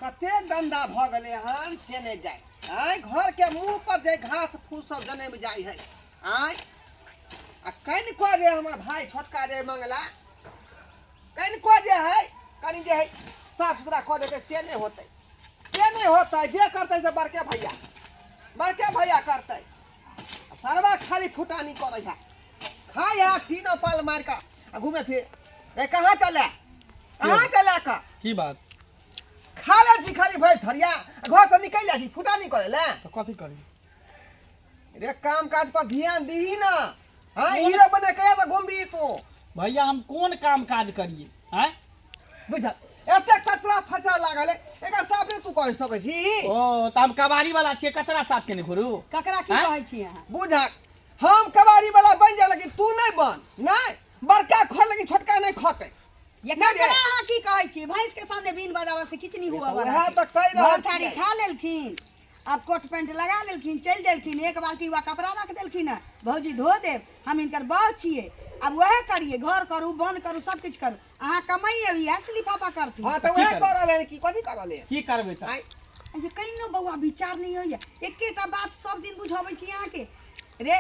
कते गंदा भऽ गेलै हन से नहि जाय। आँय, घरके मुँह पर जे घास फूस सब जनमि जाइ है। आँय, आ कनिको जे हमर भाय छोटका जे मंगला, कनिको जे है कनि जे है साफ सुथरा कऽ देतै से नहि होतै, से नहि होतै। जे करतै से बड़के भैया, बड़के भैया करतै। सरवा खाली फुटानी करै है, खाइ है तीनों पाल मारि कऽ आ घूमे फिर रे। कहाँ चले, कहाँ चले का की बात? खा ले छी खाली भरि थरिया, आ घर से निकलि जाइ छी फुटानी करे ले। तऽ कथी करी रे? काम काज पर ध्यान दीही ना। हाँ, हीरो बने कहिया तऽ घुमबी तू? भैया, हम कोन काम काज करिए? आँय, बुझल एते कचरा फचरा लागल है, एकर साफ नहि तू कहि सकै छी? ओ तऽ हम कबाड़ी वाला छियै, कचरा साफ केने घुरू? ककरा की आँय? कहै छी अहाँ? बुझक, हम कबाड़ी वाला बनि जाय लेकिन तू नहि बन। नहि बड़का खो लेकिन छोटका नहि खतै। ये नहि रे। ककरा अहाँ की कहै छी? भैंस के सामने बीन बजाबऽ से किछु नहि हुअ वाला वएह छै। तऽ कहि रहल भर थारी छियै। खा लेलखिन, आब कोट पैंट लगा लेलखिन, चलि देलखिन। एक बाल्टी वा कपड़ा रख देलखिन हँ, भौजी धो देब, हम हिनकर बाउ छियै। आब वएह करियै, घर करू, बन करू, सब किछु करू। अहाँ कमाइए, इएह से लिफाफा करथिन। हाँ, तऽ की वएह करबै? कऽ रहल है की? कथी कऽ रहल है? की करबै तऽ? आँय, ये कहिनो बौआ विचार नहि होइए। एकेटा बात सब दिन बुझाबै छी अहाँके। रे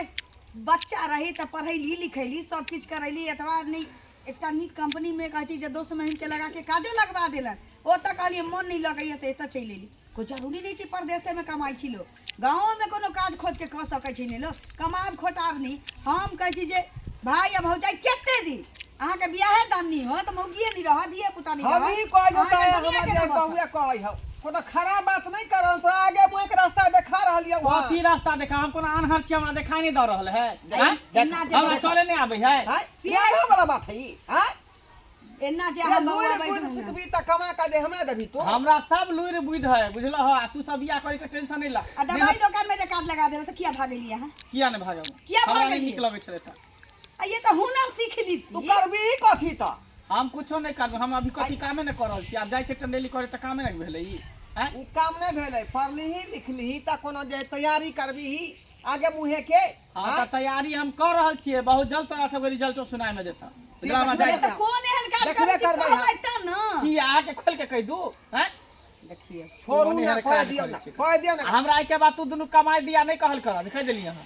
बच्चा रही तऽ पढ़ैली लिखैली, सब किछु करैली। एतबा नहि, एकटा नीक कंपनीमे कहै छी जे दोस्त महिमके लगाके काजो लगवा देलनि। ओतऽ कहलियै मन नहि लगैए तऽ एतऽ चलि एली। कोइ जरूरी नहि छै परदेसेमे कमाइ छी लोक, गाँवोमे कोनो काज खोजिके कऽ सकै छै ने लोक। कमाब खोटाब नहि। हम कहै छी जे भाय आ भौजाइ कते दिन अहाँके बियाहे दान नहि होत, मौगिए नहि रहत, धिये पुता नहि हम रहत, ई कहै छौ अहाँके तऽ दुनिया हमर केना जे बसत? बहुए कहै हौ, कोनो खराब बात नहि करल, तोरा आगे मुँह के रास्ता देखा रहल यौ। कथी रास्ता देखा? हम कोनो आन्हर छी? हमरा देखाई नहि दऽ रहल है? देख, आँय? देख, एना जे हमरा चले नहि आबै है? आँय, सियारा वाला बात है ई। आँय, एना जे ये अहाँ बौआ लुरि बैठू बुद्धि ने। सिखबी तऽ कमा कऽ दे हमरा देबही तू? हमरा सब लुरि बुद्धि है, बुझलह? आ तू सब बियाह करे के टेंशन नहि ला। आ दवाई दोकान में जे काज लगा देलक तऽ किया भागलियै अहाँ? किया नहि भागब? किया हमरा नहि भागलियै? नीक लगै छलै तऽ। आ ये तऽ हुनर सीख ली। तू करबी कथी तऽ? हम कुछो नहि करबै। हम अभी कथी कामे नहि कऽ रहल छी। आब जाइ छै टंडेली करे तऽ कामे नहि भेलै ई। आँय? ओ काम नहि भेलै। पढ़लिही लिखलिही तऽ कोनो जे तैयारी करबिही आगे मुँहे के। हाँ, तऽ तैयारी हम कऽ रहल छियै। बहुत जल्द तोरा सबके रिजल्टो सुनाय मे देतऽ। बुझलह? हमरा देखबे जाइ तऽ कोन एहन काज देखबे करै छी? करबै कहबै हम। तऽ ने। की अहाँके खोलि के कहि दू? आँय? देखियौ, छोड़ू कोन ने, एहन कह काज दियौ करै ने, छी? कह दियौ ने। आ हमरा एहिके बाद तू दुनू कमाइ दिया नहि कहल कर। कहि देलियै हम,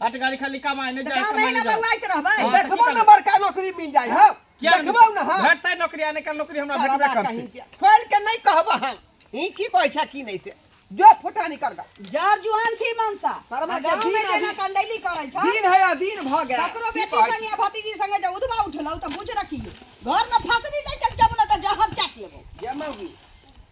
हट गाड़ी, खाली कमाइ नहि तऽ जाइ, गाँव कमाइ में नहि जाइ। बौआइत रहबै। हाँ, तऽ की देखबो ने करबै? बड़का नौकरी मिल जाइ हौ। किया नहि? देखबौ ने। हाँ, भेटतै नौकरी, आ नहि काल नौकरी हमरा भेटबे साला करतै। कहीं के खोलि के नहि कहब हम। ई की कहै छै की नहि से जो फुटानी कर गा। जर जुआन छी मनसा। शर्मा आ के गाँव में दिन जेना अभी- कंडैली करै छ, दिन है आ दिन भऽ गेल। ककरो की बेटी कहै संगे आ भतीजी संगे जे उधबा उठलौ तऽ बुझ रखियो, घर में फसली लटक जब न तऽ जहर चाट लेबो। जे मौगी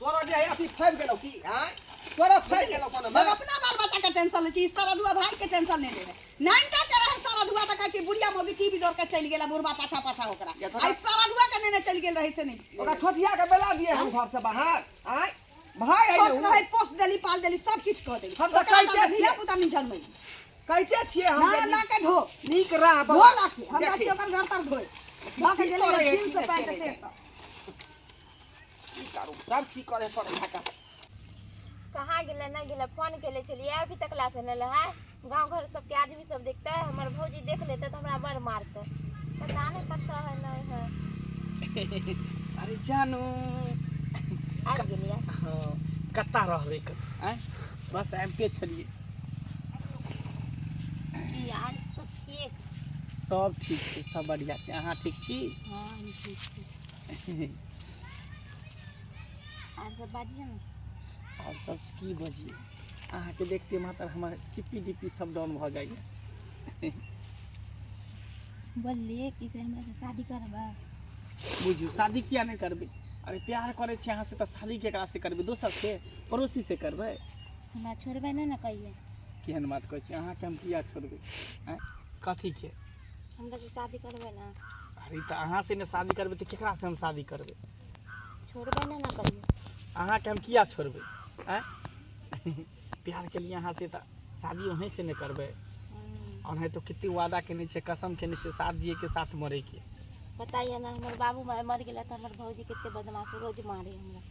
तोरा जे है अथी फैल गेलौ की? आँय, तोरा फैल गेलौ कोनो हम अपना बाल बच्चा के टेंशन लै छी, सरधुआ भाई के टेंशन नहीं लेबै। नाइनटा के रहे सरधुआ तऽ कहै छी बुढ़िया मौगी टीवी दौड़ के चलि गेल आ बुढ़बा पाछा पाछा ओकरा। ये तोरा- आइ सरधुआ के नेने चलि गेल रहे से नहीं। ओकरा ठोठिया के बेला दिए हम घर से बाहर। आँय, भाय है छोट ने उ। रहे पोस देली, पाल देली, सब किछु कऽ देली। हम तऽ ओकरा कहिते तऽ छियै। धिया पुता नहीं जनमैली। कहिते छियै हम ना जे ला के ढो। नीक रह धो बौआ। लाके हम जाइ देखी, छी ओकर घर तर धोए धो के की गेलै करै है, जींस की नहि पैंट करै से है। सब। की करू, सब ठीक करे पड़ै है का। कहाँ गेलै नहि गेलै? फोन केले छलियै, अभी तक ला से नहि है। गाँव घर सबके आदमी सब देखते, हमर भौजी देख लेते तऽ हमरा बड़ मारते। पता नहि कतऽ है नहि है। अरे जानू, आबि गेलियै? हाँ, कत्ता रहबै? आँय, बस आबिते छलियै। की यार, सब ठीक? सब ठीक छै, सब बढ़िआँ छै। अहाँ ठीक छी? हाँ, हम ठीक छी। आर सब बाजियौ ने। आओर सब की बजियै? अहाँके देखते मात्र हमर सी पी डी पी सब डाउन भऽ जाइए। बोललियै कि से हमरा से शादी करबै? बुझियौ, शादी किया नहि करबै? अरे प्यार करै छी अहाँसँ तऽ शादी केकरासँ करबै? दोसर से, पड़ोसी से करबै? हमरा छोड़बै नहि ने कहियो? केहन बात कहै छी? अहाँके हम किया छोड़बै? आँय, कथीके? हमरा से शादी करबै ने? अरे तऽ अहाँ से ने शादी करबै तऽ केकरासँ हम शादी करबै? छोड़बै नहि ने कहियो? अहाँके हम किया छोड़बै? आँय, प्यार केलियै अहाँ से तऽ शादी वहीं से ने करबै। ओनाहितो तो कते वादा केने छियै, कसम केने छियै, साथ जियैके साथ मरैके। पता यऽ ने, हमर बाबू माय मरि गेलै तऽ हमर भौजी कते बदमाश, रोज मारे हमरा।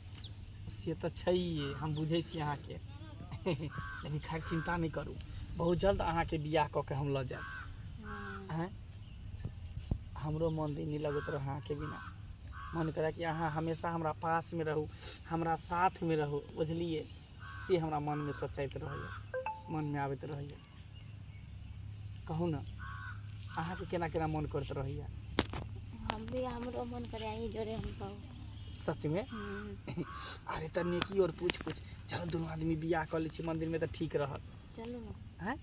से तऽ छैहे, हम बुझै छी अहाँके। लेकिन खैर, चिन्ता नहि करू, बहुत जल्द अहाँके बियाह कऽ के हम लऽ जायब। आँय, हमरो मन दिन नहि लगैत रहै अहाँके बिना। मन करए कि अहाँ हमेशा हमरा पासमे रहू, हमरा साथमे रहू, बुझलियै? से हमरा मनमे सोचैत रहैए, मनमे आबैत रहैए। कहू ने, अहाँके केना केना मन करैत रहैए? हम भी, हमरो मन करे अहीं जोड़े हम कहू। सचमे? अरे तऽ नेकी और पूछ पूछ, चल दुनू आदमी बियाह कऽ लै छी मन्दिरमे तऽ ठीक रहत। चलू ने। आँय,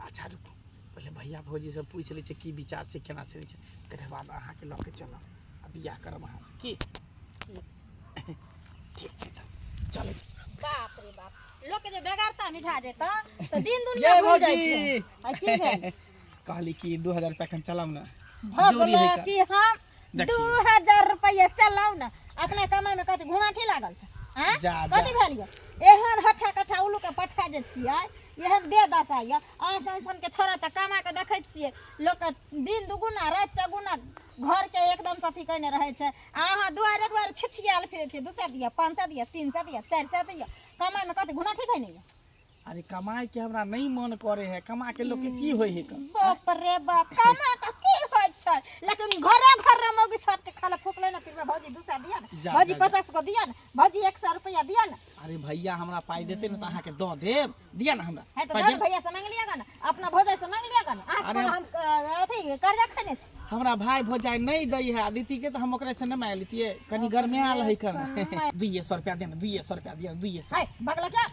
अच्छा रुकू, पहिले भैया भौजीसँ पूछि लै छियै की विचार छै, केना छै नहि छै, तकर बाद अहाँके लऽ के चलब आ बियाह करब अहाँसँ। की ठीक छै? तऽ चलै छी। बाप रे बाप, लोक के जे बेगरता मिझा जेतऽ तऽ दिन दुनिया जय भूल जाइ भौजी। छै। आ की भेल? कहली कि 2000 रुपया एखन चलाउ ने, भऽ जरूरी गेलै है का। कि हम देखियौ। 2000 रुपैआ चलाउ ने, अपना कमाइ में कथी घुमाठी लागल छै? आँय? जा, जा। कथी भेल यौ? एहन हट्ठा कट्ठा उल्लू के पट्ठा जे छियै, एहन देह दशा यऽ। अहाँ सन सन के छोड़ा तऽ कमा के देखै छियै लोक के दिन दुगुना राति चौगुना घर के एकदम से अथी कयने रहै छै, आ अहाँ दुआरे दुआरे छिछियाल फिरै छियै, 200 दिअ, 500 दिअ, 300 दिअ, 400 दिअ। कमाइ में कथी घुनाठी धैने यऽ? अरे कमाए के हमरा नहीं मन करे है, कमा के लोग के की होय है का? बाप रे बाप, कमा के की होय छै, लेकिन घरे घरे मौगी सबके खाला फूकले ना फिरबे, भौजी 200 दिया ने, जा, भौजी जा, जा। 50 गो दिया ने, भौजी 100 रुपया दिया ने। अरे भैया हमरा पाई देते ने तऽ अहाँके दऽ देब, दिया ने हमरा। है तऽ पाइ जान देब। भैया से मांगि लिअ ने, अपना भौजाई से मांगि लिअ ने। अहाँके अरे कोनो हम अथी कर्जा खैने छी? हमरा भाई भौजाई नहीं दै है अदिति के, तऽ हम ओकरे से नहीं मांगि लेतियै, कनी गरमायल है कन। 200 रुपया दे ने, 200 रुपया दिया, 200। है बगला क्या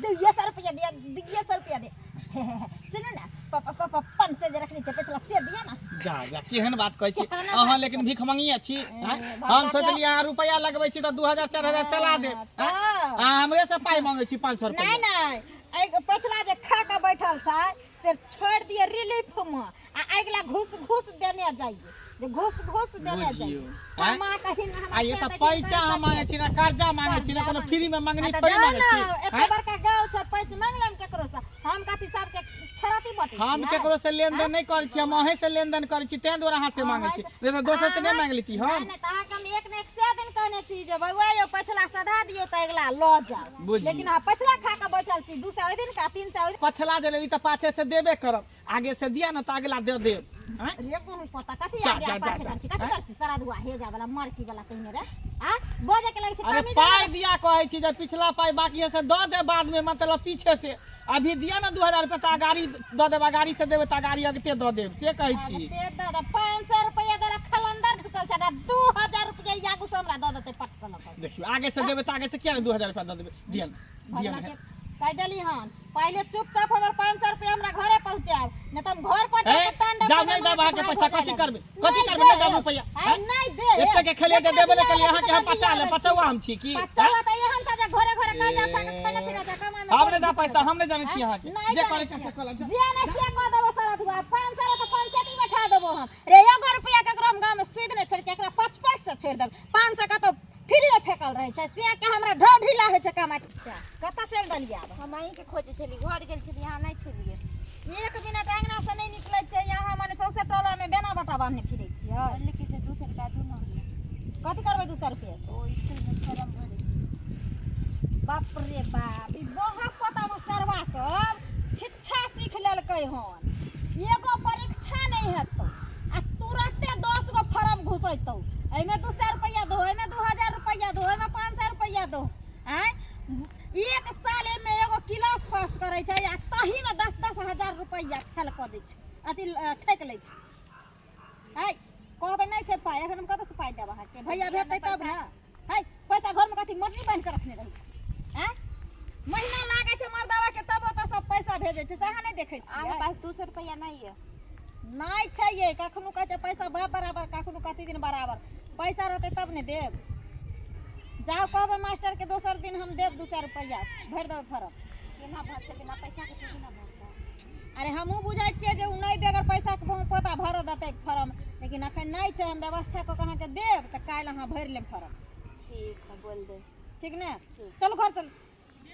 200 रुपया दिया, 200 रुपया दे। सुनू ने, पापा पापा 500 जे रखने छै पिछला से दिया ना। जा जा, केहन बात कहै छी केहन अहाँ, बात लेकिन भीख मंगिए छी? आँय? बाबा हम सोचलियै अहाँ रुपैआ लगबै छी तऽ 2000 4000 चला देब, आँय? तऽ अहाँ हमरे से पाइ मांगै छी 500 रुपैआ? नहीं नहीं, एहि पिछला जे खा के बैठल छै से छोड़ि दिए रिलीफ में, आ अगिला घूस घूस देने जाइए, जे घूस घूस देने बुझियौ, जाइए। आँय? कमा कहीं ना हमरा आ ये से तऽ दै छै, पैसा हम मांगै छी ना, कर्जा मांगै छी ना, कोनो कर्जा फ्री में मंगनी आ तऽ थोड़ी जाउ मांगै ने, छी? एते आँय? बड़का गाँव छै, पैंच मांगि लेम केकरो से? हम कथी सबके खेरती बटै हम छियै? केकरो से लेन देन नहि करै छी, हम अहें से लेन देन करै छी, तें दुआरे अहाँ से मांगै छी, नहि तऽ दोसर से नहि मांगि लेती हम। नहि नहि, तऽ अहाँके हम एक ने एक सए दिन कहने छी जे बौआ यौ, पछिला सधा दियौ तऽ अगिला लऽ जाउ। बुझियौ। लेकिन अहाँ पछिला खा कऽ बैठल छी, 200 ओहि दिन का, 300 ओहि दिन। पछला जे लेली तऽ पाछे से देबे करब, आगे से दिया ने तऽ अगला दे देब। आँय? रे बहु पता कथी जा, आगे जा, जा, पाछे जा। कर छी, कथी आँय? कर छी? सारा धुआ हे जा वाला मरकी वाला कहिने रे, आ बजे के लगै छै। अरे तमीज पाई दिया कहै छी, जे पिछला पाई बाकी है से दऽ दे बाद में, मतलब पीछे से। अभी दिया ना 2000 रुपया तऽ गाड़ी दऽ देब, गाड़ी से देबै तऽ गाड़ी अगते दऽ देब, से कहै छी। दादा 500 रुपया देला खलंदर ढुकल छै, 2000 रुपया ई आगू से हमरा दऽ देतै पट से लऽ कऽ। देखियौ, आगे से देबै तऽ आगे से किया ने 2000 रुपया दऽ देबै? दिया ने, दिया भगला ने। के कहि देली हन, पहिले चुपचाप हमर 500 रुपया हमरा घरे पहुँचायब, नहि तऽ हम घर पर ए, जाके तांडव जाउ, करब नहि देब अहाँके अहाँके भाय पैसा। भौजाइ कथी लग। करबै? कथी नहि करबै? नहि देब देब। रुपैआ। आइ आँय? नहि देब। एते के खेलियै जे जकरा देबे नहि दिया केलियै अहाँके, हम तकरा पचा लेब, दिया। पचौआ हम छी की? पचौआ तऽ एहन छै जे घरे घरे कर्जा उठा के खैने पीने छै, कमाइ मे हम कोन नहि देब दिक्कत पैसा, छै? हम नहि जानै छी अहाँके। नहि जे जानै करे के छियै। से कऽ लेब, जा। जे नहि से कऽ देबो सारा दुआ, 500 तऽ पंचायती बैठा देबो हम रे। एगो रुपया केकरो हम गाँव में सुधि नहि छोड़ै छियै, एकरा 5 5 सए छोड़ि देब। 500 कतौ फ्री में फेकल रहै छै, से के हमरा ढो ढीला होइ छै कमाइ। कतऽ चलि देलियै आब? हम अहीँके खोजै छली, घर गेल छली, अहाँ नहि छलियै। एक मिनट अंगना से नहि निकलै छियै यहाँ, मने सौंसे टोला में बेना बटा बान्हने फिरै छियै। बोलली कि से 200 रुपया दू ने हमरा। कथी करबै 200 रुपया से? ओ स्कूलमे फॉर्म भरै। बाप रे बाप, ई बहक पोता मास्टरवा सब शिक्षा सीख लेलकै हन। एगो परीक्षा नहि हेतौ आ तुरते 10 गो फॉर्म घुसेतौ, एहिमे 200 रुपया दो, एहिमे 2000 रुपया दो, एहिमे 500 रुपया दो। आँय, एक साल एहिमे एगो क्लास पास करै छै आ तहीमे 10-10 हजार रुपया फेल कऽ दै छै, अथी ठकि लै छै। आँय, कहबै नहि छै पाइ, एखन हम कतऽसँ पाइ देब अहाँके? भैया भेटतै तब ने। है पैसा घरमे कथी मोटरी बान्हि कऽ रखने रहै छी? आँय, महीना लागै छै मर्दावा के तब ओतऽ सब पैसा भेजै छै, से अहाँ नहि देखै अहाँके छियै? पास 200 रुपया नहि यऽ? नहि छै ये, कखनो कहै छै पैसा बाप बराबर, कखनो कथी दिन बराबर। पैसा रहतै तब ने देब। जाउ कहबै मास्टर के, दोसर दिन हम देब 200 रुपैआ, भरि देबै फॉर्म। केना भरतै? बिना पैसाके थोड़ी ना भरतै। अरे हमहूँ बुझै छियै जे ओ नहि बेगर पैसाके बहु पोता भरऽ देतै फॉर्म, लेकिन अखन नहि छै। हम व्यवस्था कऽ कऽ अहाँके देब तऽ काल्हि अहाँ भरि लेब फॉर्म। ठीक है, बोल दे। ठीक ने? ठीक। चलू घर चलू।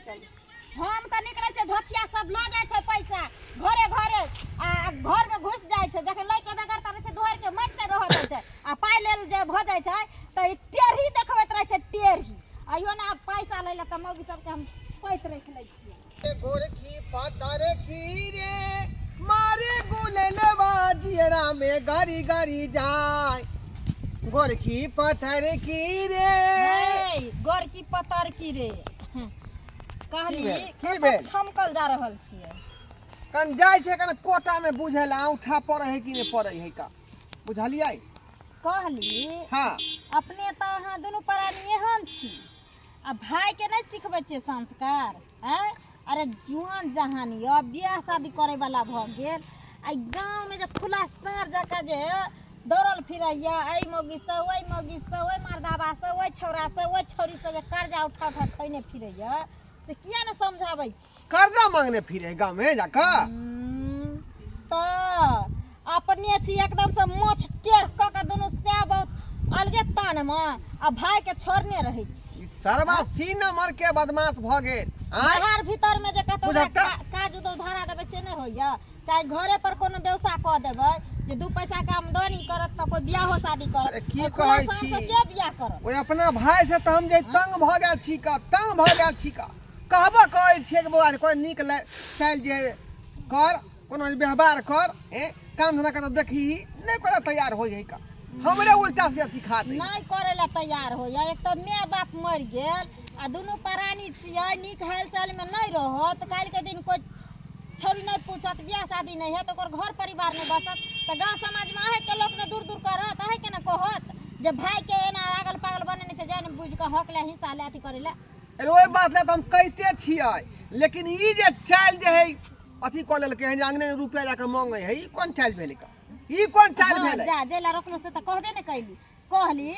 चलू। हम तऽ निकलै छै, धोथिया सब लऽ जाइ छै पैसा घरे घरे आ घरमे घुसि जाइ छै। जखन लैके बेगरता रहै छै, दुआरिके माटि नहि रहऽ दै छै, आ पाइ लेल जे भऽ जाइ छै तऽ ई टेढ़ी देखबैत रहै छै, टेढ़ी। अइयो ने आब पैसा लै लए तऽ मौगी सबके हम पैत राखि लै छियै। गोरखी पातर खीरे मारे गुललवा जियरा में गारी गारी जाय। गोरखी पत्थर की रे। हे, गोरकी पतर की रे। कहली की भेल? की कतऽ भेल? छमकल जा रहल छियै? कन जाइ छै कन कोटा में बुझे ला औंठा पड़े है कि नहीं पड़े है का, बुझलियै? कहली हाँ। अपने तऽ अहाँ दुनू प्राणी एहन छी आ भाइके नहि सिखबै छियै संस्कार? आँय, अरे जुआन जहान यऽ, बियाह शादी करैवला भऽ गेल आ गाँवमे जे खुला साँढ़ जकाँ जे दौड़ल फिरैया, एहि मौगीसँ ओहि मौगीसँ, ओहि मर्दाबासँ ओहि छौड़ासँ ओहि छौड़ीसँ जे कर्जा उठा उठा खैने फिरैया, से किया नहि समझाबै छी? कर्जा मांगने फिरे गाँव में जाकर? तऽ अपने छी एकदमसँ मोछ टेढ़ कऽ कऽ दुनू सए बहुत अलगे तानमे आ भाइके छोड़ने रहै छी। ई सरवा सी नंबर के बदमाश भऽ गेल। आँय, बाहर भीतरमे जे कतौ बुझत तऽ? काज उदो धरा देबै से नहि होइया, चाहे घरे पर कोनो व्यवसाय कऽ देबै जे दू पैसाके आमदनी करत तऽ कोइ बियाहो शादी करत। अरे की ओहि खुला कहै साँझसँ छी? के बियाह करत? ओहि अपना भाय से तऽ हम जे तंग भऽ गेल छी का, तंग भऽ गेल छी का। कहबो कहै छियै कि बौआ कोइ नीक चालि जे कर, कोनो व्यवहार कर, ए काम धंधा कर, देखही नहि कोइ तैयार होइ है का, हमरे उल्टा से सिखा दे। नहि करै लए तैयार होइया। एक तऽ माय बाप मरि गेल आ दुनू प्राणी छियै, नीक हालचालमे नहि रहत, काल्हिके दिन कोइ छौड़ी नहि पूछत, बियाह शादी नहि हैत, ओकर घर परिवार नहि बसत, तऽ गाँव समाजमे अहीँके लोक ने दूर दूर करत, अहीँके ने कहत जे भाइके एना अगल पागल बनेने छै, जानि बुझि कऽ हक लए, हिस्सा लए, अथी करै लए। अरे ओहि बात लए तऽ हम कहिते छियै, लेकिन ई जे चालि जे है अथी कऽ लेलकै हन जे अंगने रुपया जाकऽ मांगै है, ई कोन चालि भेलै का? ई कोन चालि हँ, भेलै? जा जे ला रोकलहुँ से तऽ कहबे ने कैली। कहली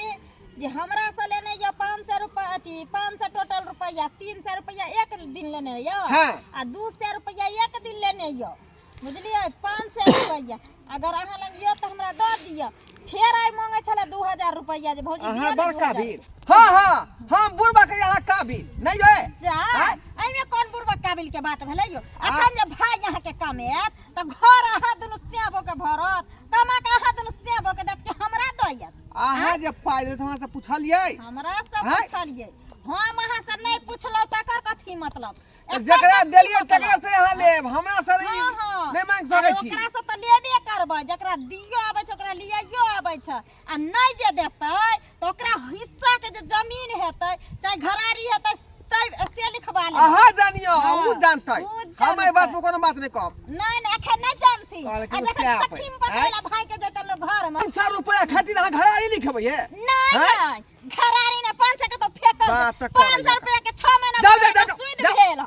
जे हमरा से लेने यऽ 500 रुपया, अथी 500 टोटल रुपया, 300 रुपया एक दिन लेने यऽ आ 200 रुपया एक दिन लेने यऽ, बुझलियै? 500 रुपया अगर अहाँ लग यऽ तऽ हमरा दऽ दिअ। फेर आइ मांगै छलै 2000 रुपया जे भौजी अहाँ दिअ ने बड़ 2000। काबिल। हाँ हाँ, हम बुढ़बा के यहाँ काबिल नहीं है। जा। आँय? एहिमे कोन बुढ़बा काबिल के बात भेलै यौ? अखन जे भाय अहाँके कमायत तऽ घर अहाँ दुनू सेबो के भरत, कमा के अहाँ दुनू सेबो के देत कि हमरा दैत? अहाँ जे पाइ देत हमरा से पूछलियै? हमरा से आँय? पूछलियै? हम अहाँ से नहि पुछलहुँ तकर कथी मतलब? तऽ एकर जकरा कथी देलियै मतलब? तकरा से अहाँ लेब, हमरा से नहीं। हाँ, हाँ। नहि मांगि अरे सकै छी। ओकरा से तऽ लेबे करबै, जकरा दियो आबै छै ओकरा लियाइयो आबै छै, आ नहि जे देतै तऽ ओकरा हिस्सा के जे जमीन हेतै चाहे घरारी हेतै तै से लिखवा लेबै। अहाँ जानियो, हाँ, उ जानतै। उ हम एहि बात जानतै। पर कोनो बात नहि कहब। नहि नहि, एखन नहि जानथिन। कहलखिन आ जखन सएह छठिम पर, पकड़ै ला भाई के जेतै लोग घर में। 500 रुपया खातिर अहाँ घरारी लिखबै हे? नहीं। आँय? नहीं, घरारी ने 500 के तो फेकल। बात तऽ करैया। 500 रुपया के 6 महीना जाओ, पकड़े जाओ, के जाओ, सुइत जाओ। भेल।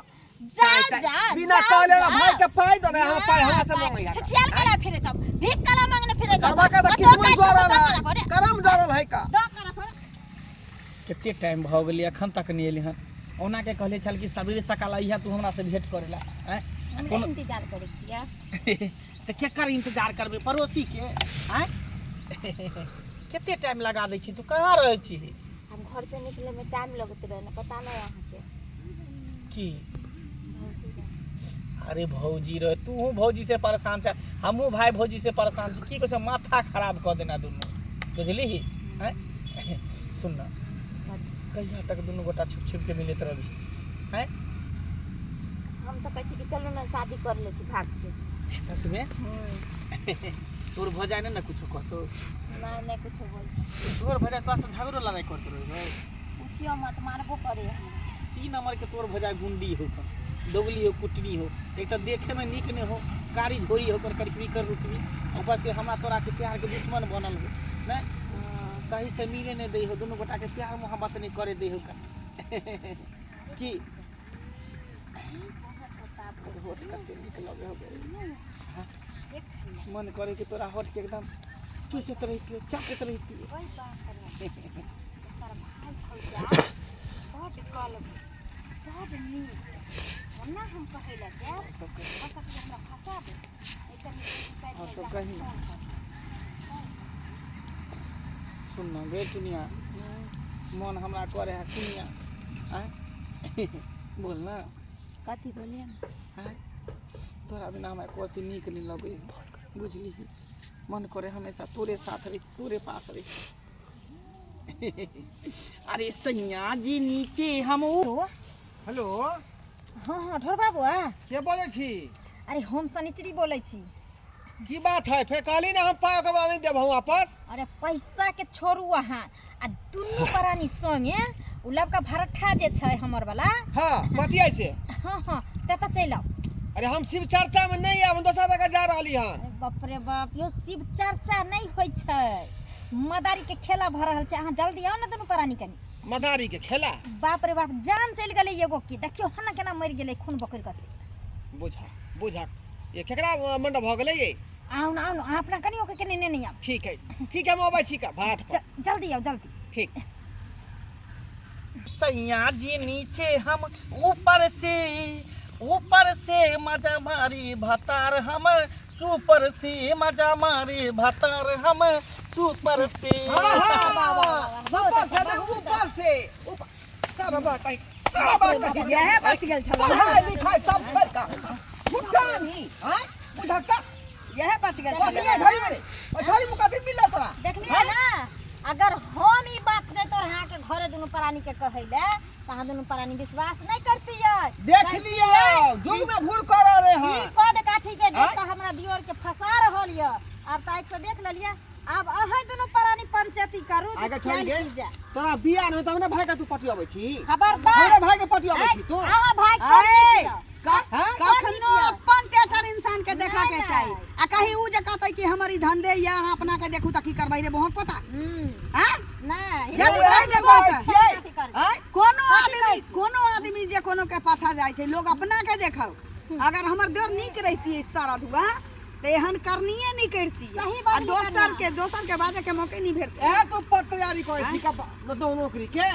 जाओ जा, बिना जाओ, कहले जाओ। भाई के पाइ दो ने, अहाँ पाइ हमरा से मांगै। छिछियाल कला फिरे जाओ, भीख कला मांगने फिरे जाओ। सरबा के तऽ दो किस्मत काटि कऽ जरल दऽ है, करा घरे। करम जरल है का। दऽ करा घरे। कते टाइम भऽ गेलै, एखन तक नहि एलै हन। ओना के कहले छल कि सवेरे सकाल अइहा तू हमरा से भेंट करे ला। आँय? हमरे कोनो इंतजार करै छियै? तऽ केकर इंतजार करबै, पड़ोसी के? आँय, कते टाइम लगा दै छी? तू कहाँ रहै छी? हम घर से निकले में टाइम लगैत रहे ने, पता नहीं अहाँके। की? भौजी रहे। अरे भौजी रहे, तूहू भौजी से परेशान छै, हमहूँ भाय भौजी से परेशान छी। की कहै छै, माथा खराब कऽ देना दुनू, बुझलिही? आँय, सुन न, कहिया तक दुनू गोटा छुप छुप के मिलैत रहबी? आँय? हम तऽ कहै छी कि चलू ने शादी कर लै छी भाग के। सच में? तोर भौजाइ नहि ने कुछो कहतो? नहीं नहीं, कुछो बोल। तोर भौजाइ तोरा से झगड़ो लड़ाइ करते रहै? पूछियो मत, मारबो करे हमरा। सी नंबर के तोर भौजाइ गुंडी हो, दोगली हो, कुटनी हो। एक तऽ देखे में नीक नहि हो, कारी झोरी हो, करकरी कर रुटनी, ऊपर से हमरा तोरा के प्यार के दुश्मन बनल हो। नहीं सही से मिले नहीं दै हो, दुनू गोटा के प्यार मोहब्बत नहीं करे दै हो का की? होठ कते नीक लगे हो गे। हाँ, मन करे कि तोरा होठ के एकदम चूसैत रहितियै, चाटैत रहितियै। ओहि बाप रे, एकर भाय भौजा बड कलबू, बड नीक। ओना हम कहै लए जायब, सब कही। हो सकैए हमरा फंसा दे। ऐसे नीक साइड और में सब जा कही। फोन कर। सुन न गे चुनिया, मन हमरा करे है कुनिया। आँय, बोल ना। कथी बोलिए? आँय, तोरा बिना हमरा एको रत्ती नीक नहि लगै है, बुझलिही? मन करे हमेशा तोरे साथ रही, तोरे पास रही। अरे सैया जी नीचे हम हेलो। हेलो। हाँ हाँ, ढोर बाबू आ। के बोलै छी? अरे हम शनिचरी बोलै छी। की बात है फेर कहली ना हम पाय के बाद नहीं देबहु वापस। अरे पैसा के छोड़ू अहाँ आ दुनू प्राणी संगे उ लबका भरठा जे छै हमर वाला। हाँ कथी ऐसे? हाँ हाँ ततऽ चलि आउ। अरे हम शिव चर्चा में नहीं आब, हम दोसर जगह जा रहली हन। अरे बाप रे बाप, यो शिव चर्चा नहीं होइ छै, मदारी के खेला भऽ रहल छै। अहाँ जल्दी आउ ने दुनू प्राणी कनी। मदारी के खेला? बाप रे बाप, जान चलि गेलै एगो की, देखियौ हन केना मरि गेलै खून बकरि कऽ से। बुझा बुझा ये केकरा मंडप भऽ गेलै ये? आउ ने आउ ने, अहाँ अपना कनियो के केने नेने आउ। ठीक है ठीक है, हम अबै छी का भाट पर। जल्दी आउ जल्दी। ठीक। सैया जी नीचे हम ऊपर से, ऊपर से मजा मारी भतार हम सुपर से, मजा मारी भतार हम सुपर से। हाँ, हाँ, ऊपर से देखू, ऊपर से, ऊपर, सब बाबा कहीं, सब बाबा कहीं। इएह बचि गेल छलै। पढ़ाई लिखाई सब छोड़ि कऽ फुटा नहीं, आँय? बुझक तऽ? इएह बचि गेल कथी छलै। नहि झड़ी मेरे? ओ झड़ी मुँह कथी मिलल तोरा? देखलियै ना, अगर हम ई बात नहि तोर अहाँके घरे दुनू प्राणी के कहै ले तऽ अहाँ दुनू प्राणी विश्वास नहि करतियै। देख लियौ, जुग में भूल कर रहे हैं। ई कद काठी के देख आँय? कऽ हमरा दियोर के फंसा रहल यऽ। आब तऽ आँखि से देख लेलियै, आब अहाँ दुनू प्राणी पंचायती करू जे आगे छोड़ि केहन गे। की जाय। तोरा बियाह नहि होतौ, हमरा भाई के तू पटियाबै छी? खबरदार। हमरा भाई के पटियाबै छी तू? अहाँ भाई के ऐ, नहीं हाँ? कखनो अपन टेटर इंसान के देखा के नहीं, चाही। नहीं। आ कहीं ऊ जे कहतै कि हमर ई धंधे या अहाँ अपना के देखू तऽ की करबै रे बहुत पता? हाँ? नहीं। जब वएह उठाइ ने लेबै कहै तऽ। छियै। अथी कर। आँय? कोनो कथी आदमी, कहै छी? कोनो आदमी जे कोनो के पाछा जाइ छै, लोग अपना के देखौ। अगर हमर देर नीक रहितियै सारा दुआ तऽ एहन करनिये नहि करतियै। सही बात आ नहि दोसर करना। के, दोसर के बाजे के मौके नहि भेटतै। एह तू पद तैयारी करै छी का नौकरी के?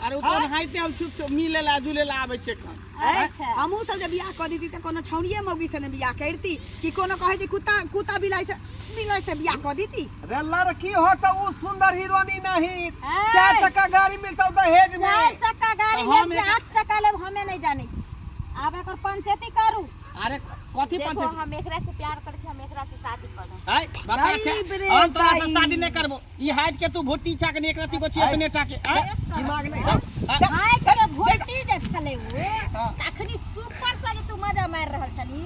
अरे उ तो ओनाहिते हम छुप छुप मिले ला जुले ला आबै छै एखन। अच्छा। हमहूँ सब जे बियाह कऽ दैती तऽ कोनो छौड़िये मौगी से ने बियाह करती, कि कोनो कहै छै कुत्ता कुत्ता बिलाइ से बिलाइ से बियाह कऽ देती। रे लड़की हो तो उ सुंदर हीरोनी नहीं, ऐ। चार चक्का गाड़ी मिलता दहेज में। चार चक्का गाड़ी तऽ हम लेब कि एक- 8 चक्का लेब हमे नहीं जानै छी। आब एकर पंचायती करू। अरे कथी देखो पंचायती? हम एकरा से प्यार करै छी, हम एकरा से शादी करब। आय बाबा छै, दाई रे हम तोरा से दाई। शादी नहि करबो। ई हाइट के तू भुट्टी छा के एक रत्ती को छी एतने टा के। आय दिमाग नहीं। हाइट के भुट्टी जे छलै उ, हाँ। तखनी सुपर से जे तू मजा मारि रहल छली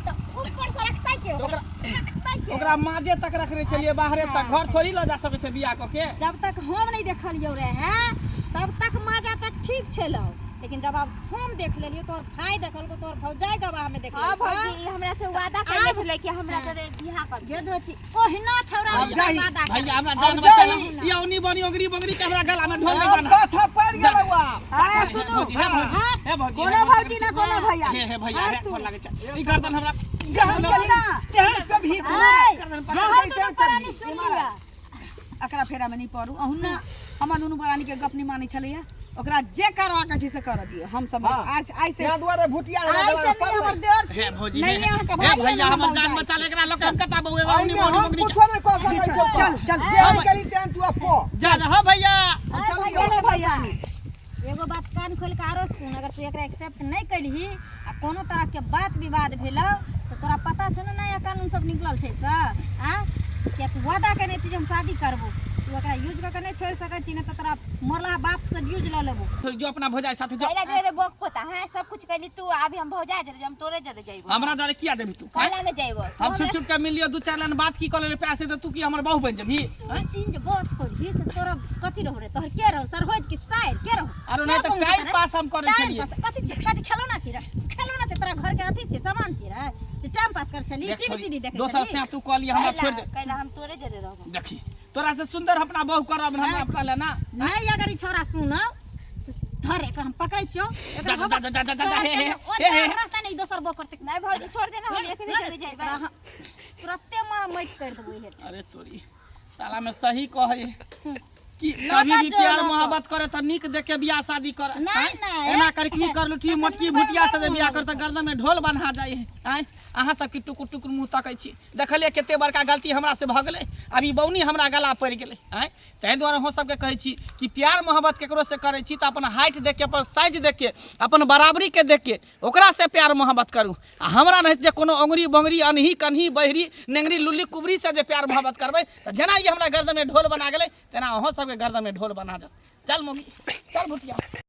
तऽ ऊपर से रखतै के ओकरा? रखतै के? ओकरा माजे तक रखने छलियै बाहरे तक, घर थोड़ी लऽ जा सकै छै बियाह कऽ के। जब तक हम नहीं देखलियौ रहे तब तक मजा तक ठीक छलौ, लेकिन जब आब हम देख लेलियौ, तोहर भाई देखलको, तोहर भौजाई गवाह में देख हाँ लेलको। भौजी, ई हमरा से वादा कइले आब- छलै कि हमरा हाँ। तोरे बियाह कर। गे दोची, ओहिना छौड़ा आब हमरा जाही। वादा करै। भैया हमरा आब जान बचा जाही। ई औनी बनी ओगरी बगरी के हमरा गला में ढोल नहीं अब बना। कथा पड़ गेलौ आब। ऐ, हे सुनू। भौजी, हे भौजी, हे भौजी, कोनो हे भौजी ना कोनो भैया। हे हे भैया, हे तू। गोर लागै छै। ई गर्दन हमरा ना। कभी ऐ, गर्दन पर हाँ, हम कैसे दुनू प्राणी करी? सुन लिअ। एकरा फेरा में नहीं पड़ू। अहुना हमर दुनू प्राणी के गप नहीं मानै छलैया। ओकरा जे करबाक छै से करऽ दियौ। हम सब हाँ। आज आइ से यहाँ दुआरे भुटिया आइ से नहीं हमर देर हे छी, भौजी, नहीं हे अहाँके हे भाई, भैया, नहीं हमर हमर जान भाई। बचा ले एकरा लोग हम कता बउए औनी एहिमे बनी हम बगरी के। कुछो नहीं कह सकै छियौ। चल चल जेहन करी तेहन तू अब कह। जा जा हो भैया। चल लियौ। कोनो भैया नहीं। एगो बात कान खोल के आरो सुन, अगर तू एकरा एक्सेप्ट नहीं कलही आ कोनो तरह के बात विवाद भेलौ तऽ तोरा पता छौ ने नया कानून सब निकलल छै से, आ किया तू वादा केने छी जे हम शादी करबो, तू एकरा यूज कऽ के नहीं छोड़ि सकै छी, नहि तऽ तोरा मरला बाप से यूज लऽ लेबो। जो अपना भौजाई साथे जो। कैला जे रे बोक पोता है, सब कुछ कैली तू, अभी हम भौजा जरे हम तोरे जरे जइबो। हमरा जरे किया जेबही तू? कैला ने जइबो? हम छुप छुप के मिल लियो, दू चार लाइन बात की कऽ लेले प्यार से, तऽ तू की हमर बहू बनि जेबही? तू तीन जे बात करही से तोरा कथी रहो रे, तोहर के रहो, सरहोज की साइर के रहो? अरे नहीं तऽ टाइम पास हम करै टाइम छलियै। पास कथी छै? कथी खेलौना छी रे? खेलौना छै तोरा घर के अथी छै, सामान छी रे जे टाइम पास कर छली, देख टीवी छोरी, सीडी देखै दोसर छली। से तू कह लिया, हमरा छोड़ दे। कैला हम तोरे जरे रहबो। देखी तोरा से सुंदर अपना बहू करब हम अपना ले ना। नहीं अगर ई छौड़ा सुनौ धर एकरा हम पकड़ै छियौ, जा जा जा जा जा जा हे हे हे हे रहता नहीं दोसर बो करते। नहीं भौजी छोड़ देना, हम एकरे जरे जइबे। तुरते मारा मत कर देबो हेठ। अरे तोरी साला में सही कहे कि लगा कभी भी जो प्यार लगा। मोहब्बत करे तो नीक देख के बियाह शादी करे। नहीं, आँय? नहीं। एना कर की कर लुठी तखन मोटकी बड़ भुटिया से जे बड़ बियाह कर त गर्दन में ढोल बन्हा जाय है। आँय अहाँ सब की टुकुर टुकुर मुँह तकै छी, देखलियै कते बड़का गलती हमरा से भऽ गेलै, आब ई बौनी हमरा गला पड़ि गेलै। आँय ताहि दुआरे अहूँ सबके कहै छी कि प्यार मोहब्बत केकरो से करै छी तऽ अपन हाइट देख के, अपन साइज देख के, अपन बराबरी के देख के ओकरा से प्यार मोहब्बत करू। आ हमरा नहि जे कोनो ओंगरी बोंगरी अनही कन्ही बहरी नेंगरी लुल्ली कुबरी से जे प्यार मोहब्बत करबै तऽ जेना ई हमरा गर्दन में ढोल बना गेलै तेना अहूँ सबके गर्दन में ढोल बना जाओ। चल मोगी, चल भुटिया।